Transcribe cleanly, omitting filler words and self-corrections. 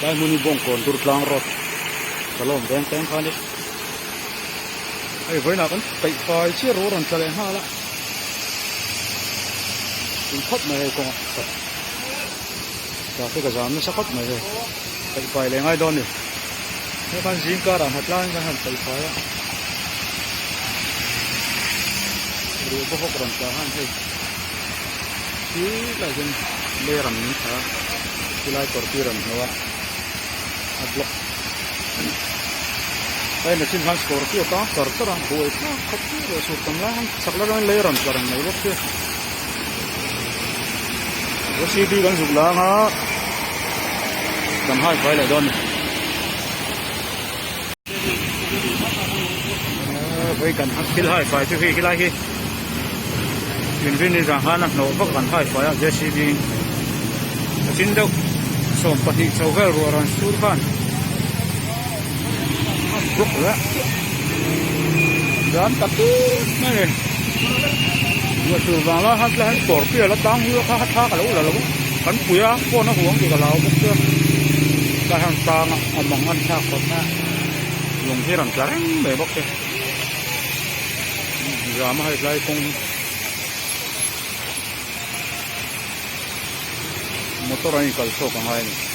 Lai hmun hi Bawngkawn Durtlang road Salawm veng teng kha a ni. Hei vawiinah kan peih fai chiah ru a rawn tla leh nghal a. Tui khawp mai hei kawngah traffic a zam nasa khawp mai hei peih fai leh ngai dawn a ni. Hei khan zing karah hna tlangin kan han peih fai a. Ruah bawk rawn tla khan hei khi lai hian lei rawn min thla a chulai kawr tir an hmu a a block hei machine khan scorpio tang char char a buai thlak khawp mai ruah sur tam lai khan chak la rangin lei rawn tla reng mai bawk sia jcb kan zuk lang a kan hai fai leh dawn a ni. Vawi kan thil hai fai chu hei helai hi inrin ni zan khan a hnawh vak kan hai fai a jcb in a chin deuh 12 chho vel ruah rawn sur khan a block leh zan ta tut mai a ni ruah sur vang lai khan tlai hian kawr pial a tang hul kha thla ka lo la lo kan pui a phone a huang tih ka lau bawk sia tlai hian tang a mang an thlak khawp a lung hi rawn tla reng mai bawk se zam a hei tlai kawng hi motor an inkal chhuak a ngai a ni.